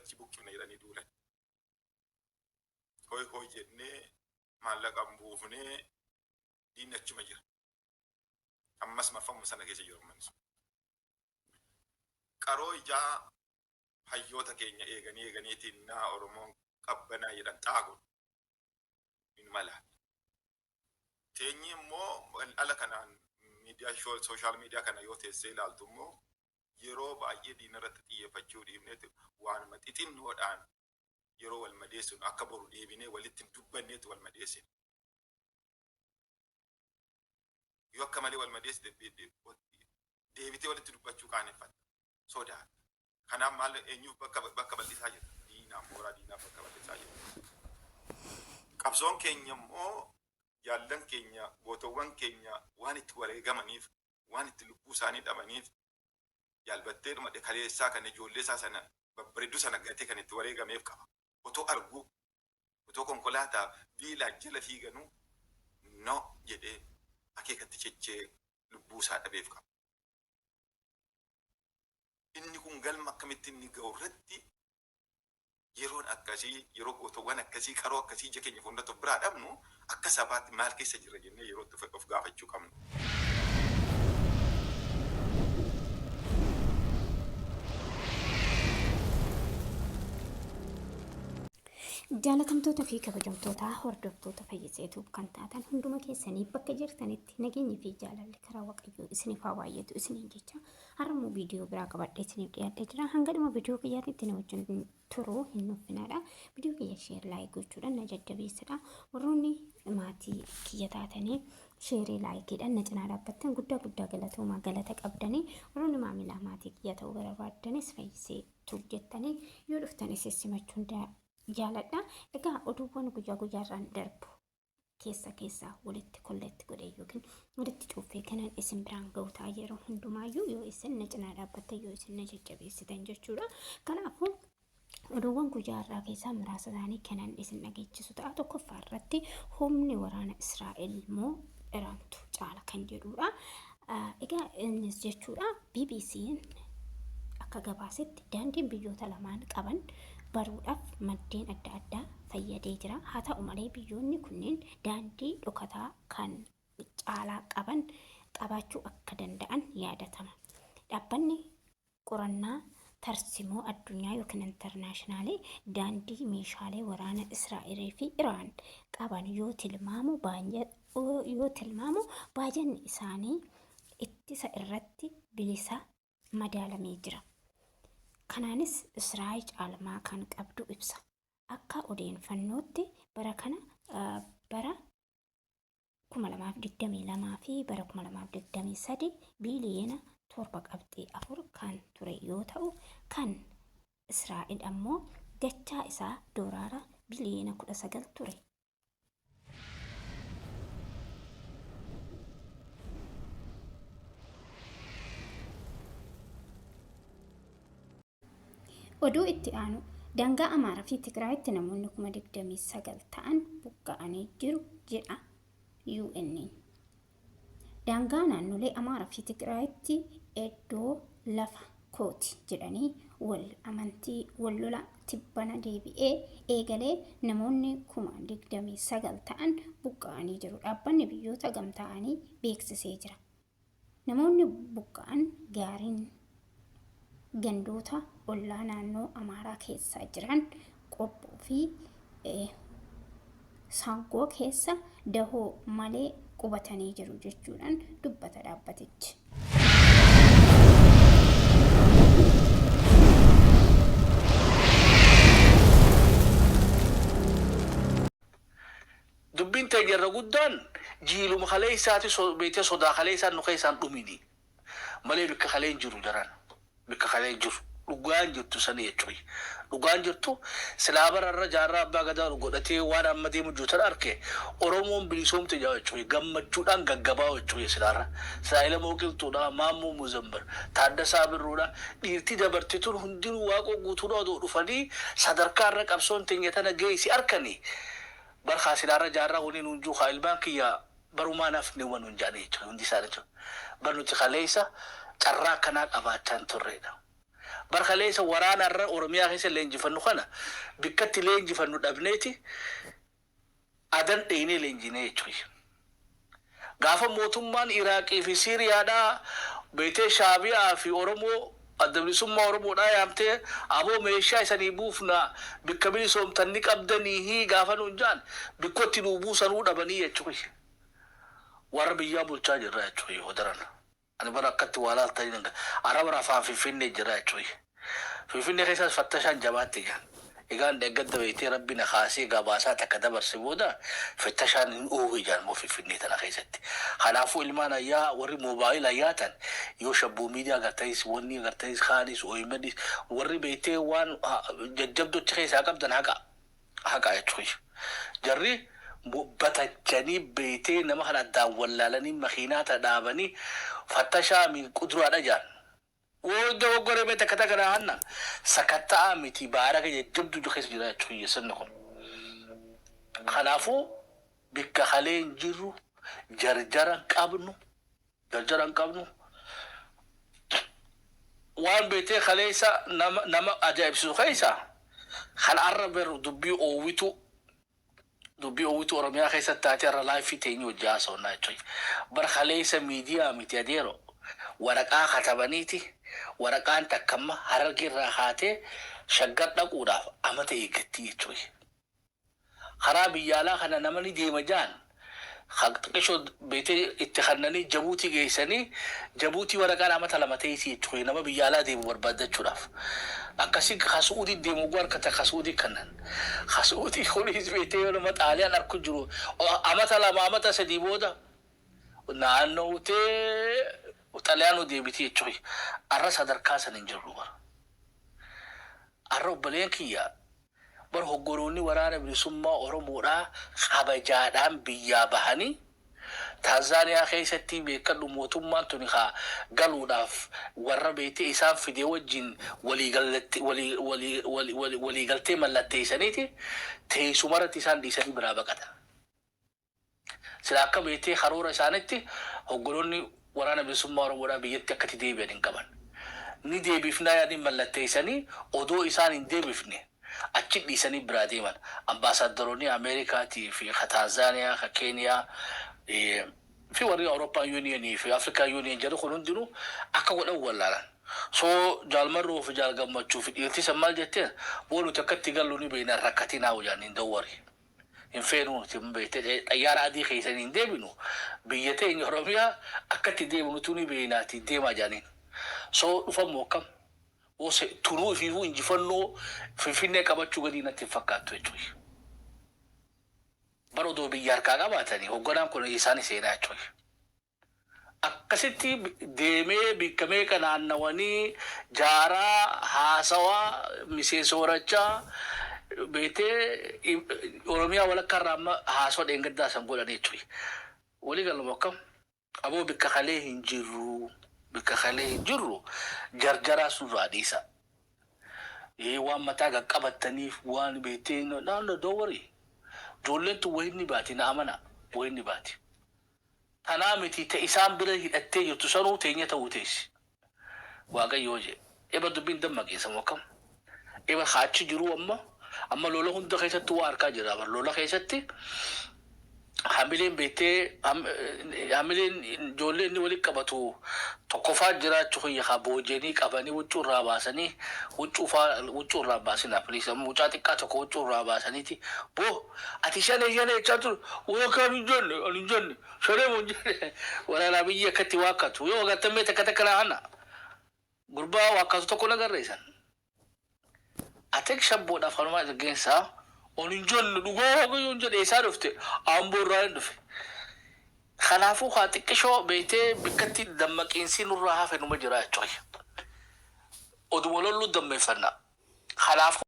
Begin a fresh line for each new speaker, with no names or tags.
achi buqqifna jedhanii duulan. Hoy hoy jennee maallaqa hin buufnee diinni achuma jira. Ammas marfamuma sana keessa jiru ummanni sun. Qaroo ijaa hayyoota keenya eeganii eeganiitiin naa Oromoon qabbanaa jedhan xaa godhu. Inuma laata. Teenyee immoo ala kanaan miidiyaa sooshaal miidiyaa kana yoo teessee ilaaltu immoo yeroo baay'ee diina irratti xiyyeeffachuu dhiifneeti waanuma xixinnoodhaan yeroo wal madeessinu akka boru deebinee walitti hin dubbanneetti wal madeessina. Yoo akka malee wal madeessite deebitee walitti dubbachuu qaaneffatta. Sodaata. Kanaaf maal eenyuuf bakka bakka bal'isaa jirta? Diinaaf mooraa diinaaf bakka bal'isaa jirta. Qabsoon keenya immoo jaallan keenya gootowwan keenya waan itti wareegamaniif waan itti lubbuu isaanii dhabaniif Jaal Batteedhuma kaleessaa kan ijoollee isaa sana babbareedduu sana gatee kan itti wareegameef qaba. Otoo arguu otoo konkolaataa viilaa jala fiiganuu no jedhee akeekatti cichee lubbuu isaa dhabeef qaba. Inni kun galma akkamitti inni ga'u irratti yeroon akkasii yeroo gootowwan akkasii qaroo akkasii ija keenya fuulduratti of biraa dhabnu akka sabaatti maal keessa jirra jennee yeroo itti of gaafachuu qabnu.
Jaalatamtoota fi kabajamtoota hordoftoota Fayyisee Tube kan taatan hunduma keessanii bakka jirtanitti nageenyi fi jaalalli karaa Waaqayyoo isiniif haa baay'atu isiniin jecha har'a immoo viidiyoo biraa qabadhee isiniif dhiyaadhee jira. Hanga dhuma viidiyoo kiyyaatti na wajjin turuu hin nuffinaadha. Viidiyoo kiyya sheer laayik gochuudhaan na jajjabeessadha. Warroonni maatii kiyya taatanii sheerii laayikiidhaan na cinaa dhaabbattan guddaa guddaa galatoomaa galata qabdanii warroonni maamilaa maatii kiyya ta'uu barbaaddanis Fayyisee Tube jettanii yoo dhuftanis simachuun jaaladha. Egaa oduuwwan guyyaa guyyaarraan darbu keessa keessaa walitti kolleetti godhee yookiin walitti cuuffee kanan isin biraan ga'u ta'a yeroo hundumaayyuu yoo isin na cinaa dhaabbattan yoo isin na jajjabeessitan jechuudha. Kanaafuu oduuwwan guyyaa har'aa keessaa muraasa isaanii kanan isin dhageechisu ta'a. Tokkoffaa irratti humni waraana Israa'el moo Iraantu caala kan jedhudha. Egaa innis jechuudha BBC'n akka gabaasetti daandiin biyyoota lamaan qaban baruudhaaf maddeen adda addaa fayyadee jira. Haa ta'u malee biyyoonni kunneen daandii dhokataa kan caalaa qaban qabaachuu akka danda'an yaadatama. Dhaabbanni qorannaa tarsimoo addunyaa yookiin intarnaashinaalii daandii meeshaalee waraana Israa'elii fi Iraan qaban yoo tilmaamu yoo tilmaamu baajanni isaanii ittisa irratti bilisa madaalamee jira. Kanaanis Israa'el caalmaa kan qabdu ibsa. Akka odeeffannootti bara kana bara 2022 fi bara 2023 biiliyoona 7.4 kan ture yoo ta'u, kan Israa'el ammoo dachaa isaa doolaara biliyoona 19 ture. Oduu itti aanu daangaa Amaaraa fi Tigraayitti namoonni 29,000 ta'an buqqa'anii jiru jedha UN. Daangaa naannolee Amaaraa fi Tigraayitti iddoo lafa kooti jedhanii wal amantii wal lola tibbana deebi'ee eegalee namoonni 29,000 ta'an buqqa'anii jiru. Dhaabbanni biyyoota gamtaa'anii beeksisee jira. Namoonni buqqa'an gaariin gandoota ollaa naannoo Amaaraa keessa jiran Qobboo fi Saggoo keessa dahoo malee qubatanii jiru jechuudhaan dubbata dhaabbatichi.
Dubbiin teenya irra guddaan jiiluma kaleeysaati beeytee sodaa kaleeysaan nu keeysaan dhumini malee bikka kalee hin jiru jaran bikka kalee hin jiru dhugaan jirtu sani jechuu kiyya dhugaan jirtu silaa bara irra jaarraa abbaa gadaa godhatee waan amma deemu jiru tan arke oromoon bilisoomte jaa jechuu kiyya gammachuudhaan gaggabaa jechuu kiyya silaa irra silaa Elemoo Qilxuudha Maammoo Muzambar Taaddasaa Birruudha dhiirti dabarte tun hundinuu Waaqoo Guutuudha odoo dhufanii sadarkaa irra qabsoon teenya tana geeysi arkanii Bar kaa silaa irra jaarraa wani nuun juu kaa ilmaan kiyya barumaa nafne wa nuun jaani jechuudha hundi isaanitu. Bar nuti kaleessa carraa akkanaa qabaachaa hin turreedha. Bar kaleessa waraana irra Oromiyaa keessa leenjifannu kana bikkatti leenjifannu dhabneeti Adan dheeynee leenjinee jechuudha. Gaafa mootummaan Iraaqii fi Siiriyaadhaa beeytee Shaabiyaa fi Oromoo Adda Bilisummaa Oromoodhaa yaamtee aboo meeshaa isanii buufna bikka bilisoomtan ni qabdaniihii gaafa nuun ja'an bikkotti nuu buusanuu dhabanii jechuudha. Warra biyyaa bulchaa jirra jechuudha yoo daran. Ani bara akkatti waa laaltanii nan Arra bara afaan Finfinnee jira jechuuy. Finfinnee keessaas fattashaan jabaatte egaan. Egaan dheengadda beektee rabbi na kaasee gabaasaa takka dabarse booda fettashaan hin oowwe jaan moo Finfinnee tana keessatti. Kanaafuu ilmaan ayyaa warri moobaayila yaatan yoo shabboo miidiyaa agartanis wanni agartanis kaanis OMNs warri beektee waan jajjabduu achi keessaa qabdan haqa. Haqa jechuun jarri batachanii beeytee nama kana addaan wallaalanii makiinaa ta dhaabanii fattashaa min quduraadha jaan. Woo dogoggoree mee takka takka naa hanna sakatta'aa miti baaraga jajjabduu keessa jira jechuun sirni kun. Kanaafuu bikka kalee hin jirru jarjara hin qabnu jarjara hin qabnu waan beetee kaleessa nama nama ajaa'ibsiisu keessa kan arra ber dubbii oowwitu dubbii oowwitu Oromiyaa keessatti taatee arra laayifii teenyee hojii haasawannaa jechuudha. Bar kaleessa miidiyaa miti adeero waraqaa katabaniiti waraqaan takka amma Harargee irraa kaatee Shaggar dhaquudhaaf amata eeggatti jechuudha. Karaa biyya alaa kana nama ni deema ja'an ka xiqishoo beetee itti kannanii Jabuutii geessanii Jabuutii waraqaan amata 2 teessii jechuudha nama biyya alaa deemu barbaaddachuudhaaf. Akkasi ka Su'uudii deemu oguu harkatan ka Su'uudii kannan. Ka Su'uudii kunis beetee yoo nama Xaaliyaan arku jiru amata 2 amata 3 booda naannowtee Xaaliyaanuu deebitii jechuudha. Arra sadarkaa san hin jirru bara. Arra obboleen kiyya Bar hogganoonni Waraana Bilisummaa Oromoodhaa kabajaadhaan biyyaa bahanii Taanzaaniyaa keessatti beekkadhu mootummaan tuni ka galuudhaaf warra beeytee isaan fide wajjin walii walii walii walii walii galtee mallatteessaniiti teessumarratti isaan dhiisanii biraa baqatan. Silaa akka beektee karoora isaanitti hogganoonni Waraana Bilisummaa Oromoodhaa biyyatti akka itti deebi'an hin qaban. Ni deebifnaa yaadni mallatteessanii odoo isaan hin deebifne achi dhiisanii biraa deeman. Ambaasaaddaroonni Ameerikaatii fi ka Taanzaaniyaa, ka Keeniyaa fi warri Awurooppaan Yuuniyeenii fi Afrikaan Yuuniyeen jarri kun hundinuu akka godhan wallaalan. So Jaal Marroo fi Jaal Gammachuu fi dhiirti san maal jetteen boo nuti akka itti gallu ni beekna hin rakkatinaa jedhaniin don't worry. Hin feenuu nuti hin beekte xayyaara adii keessan hin deebinu biyya teenya Oromiyaa akka itti deemnutu ni beeknaati deemaa jedhaniin. So dhufan moo akkam? Woo se tunuu ifiifuu injifannoo Finfinnee qabachuu gadii natti hin fakkaattu jechuudha. Bara odoo biyya harkaa qabaatanii hogganaan kun isaani seenaa jechuudha. Akkasitti deemee bikka meeqa naannawanii jaaraa, haasawaa, miseensa horachaa beektee Oromiyaa walakkaa irraa amma haasawa dheengaddaa san godhanii jechuudha. Walii galla moo akkam? Aboo bikka kalee hin jirru, bikka kalee hin jirru jarjaraas nurraa dhiisaa. Ee waan mataa qaqqabattaniif waan beektee no no don't worry. Ijoolleen tun wahin ni baati na amanaa wahin ni baati. Tanaa miti ta isaan bira hidhattee jirtu sanuu teenya ta'uu teessi. Waaqayyo yoo jedhe. Eba dubbiin dammaqiinsa moo akkam? Eba ka achi jiruu amma amma lola hunda keessattuu waa arkaa jirra bar lola keessatti hamileen beektee hamileen ijoollee inni walitti qabatu tokkofaa jiraachuu kiyya ka booji'anii qabanii huccuu irraa baasanii huccuu faa huccuu irraa baasinaa please amma mucaa xiqqaa tokko huccuu irraa baasaniiti boo Ati shanee shanee jechaa ture. Waa kaan hin jenne ani hin jenne. Shanee moo hin jenne. Waraana Abiyyi akkatti waakkatu. Yoo agartan mee takka takka naa hanna. Gurbaa waakkatu tokko nagarre isan. Atek shabboodhaaf kanumaa ergeensaa. Ani hin jenne dhugaa waaqayyo hin jedhe eessaa dhufte. Amboo irraa hin dhufe. Kanaafuu kaa xiqqishoo beektee bikkatti dammaqiinsi nurraa hafe numa jira jechuudha. Oduma lolluu dammeeffanna. Kanaafuu.